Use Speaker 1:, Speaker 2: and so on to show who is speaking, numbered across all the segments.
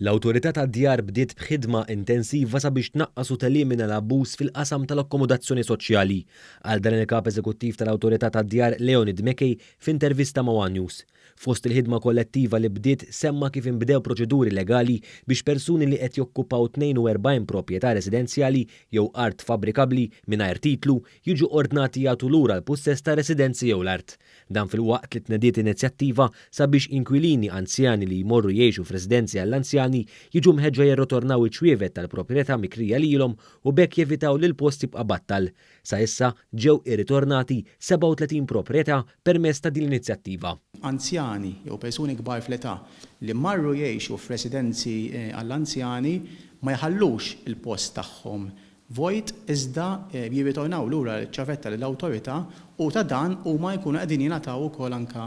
Speaker 1: L-Awtorità tad-Djar bdiet b'ħidma intensiva sabiex tnaqqas u telimina l-abbuż fil-qasam tal-akkomodazzjoni soċjali. Qal dan il-Kap Eżekuttiv tal-Awtorità tad-Djar Leonid McKay f'intervista ma' one News. Fost il-ħidma kollettiva li bdiet semma kif inbdew proċeduri legali biex persuni li qed jokkupaw 42 proprjetà residenzjali jew art fabbrikabbli mingħajr titlu jiġu ordnati jagħtu lura l-pussess tar-residenzi jew l-art. Dan filwaqt li tnediet inizjattiva sabiex inkwilini anzjani li jmorru jgħixu f'residenzi għall-anzjani jiġu mħeġġa jirritornaw iċ-ċwievet tal-proprjetà mikrija lilhom u b'hekk jevitaw li l-post jibqa' battal. Sa issa ġew irritornati 37 proprjetà permezz ta' din l-inizjattiva.
Speaker 2: Anzjani jew persuni kbar fl-età li marru jgħixu f'residenzi għall-anzjani ma jħallux il-post tagħhom vojt iżda jirritornaw lura ċ-ċavetta lill-awtorità u ta' dan huma jkunu qegħdin jingħataw ukoll anke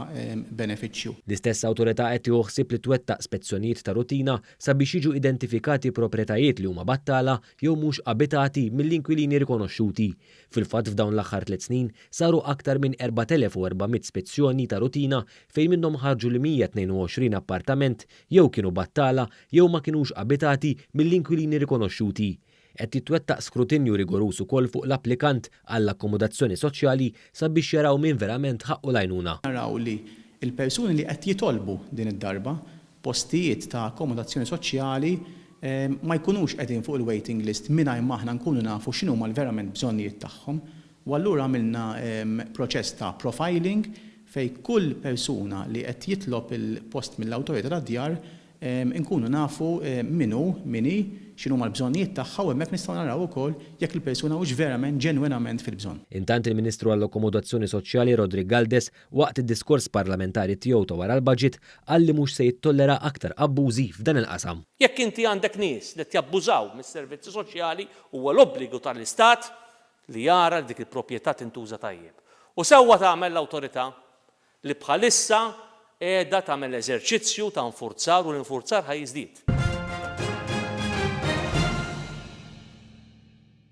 Speaker 2: benefiċċju.
Speaker 1: L-istess awtorità qed tieħu ħsieb li twettaq spezzjonijiet ta' rutina sabiex jiġu identifikati proprjetajiet li huma battala jew mhux abitati mill-inkwilini rikonoxxuti. Fil-fatt f'dawn l-aħħar tliet snin saru aktar minn 4,400 spezzjoni ta' rutina fejn minnhom ħarġu li 122 appartament jew kienu battala jew ma kinux abitati mill-inkwilini rikonoxxuti. Qed jitwettaq skrutinju rigoruż ukoll fuq l-applikant għall-akkomodazzjoni soċjali sabiex jaraw min verament ħaqqu l-għajnuna.
Speaker 2: Naraw li l-persuni li qed jitolbu din id-darba postijiet ta' akkomodazzjoni soċjali ma jkunux qegħdin fuq il-waiting list mingħajr ma aħna nkunu nafu x'inhuma l-verament bżonnijiet tagħhom. U allura għamilna proċess ta' profiling fejn kull persuna li qed jitlob il-post mill-Awtorità tad-Djar Inkunu nafu min hu, min hi, x'inhuma l-bżonnijiet tagħha u hemmhekk nistgħu naraw ukoll jekk il-persuna hux verament ġenwinament fil-bżonn.
Speaker 1: Intant il-Ministru għall-Akkomodazzjoni Soċjali Roderick Galdes waqt id-diskors parlamentari tiegħu ta' wara l-Budget qal li mhux se jittollera aktar abbużi f'dan il-qasam.
Speaker 3: Jekk inti għandek nies li qed jabbużaw mis-servizzi soċjali huwa l-obbligu tal-Istat li jara li dik il-proprjetà tintuża tajjeb. U sewwa tagħmel l-Awtorità li bħalissa qiegħda tagħmel eżerċizzju ta' infurzar u l-infurzar ħa jiżdied.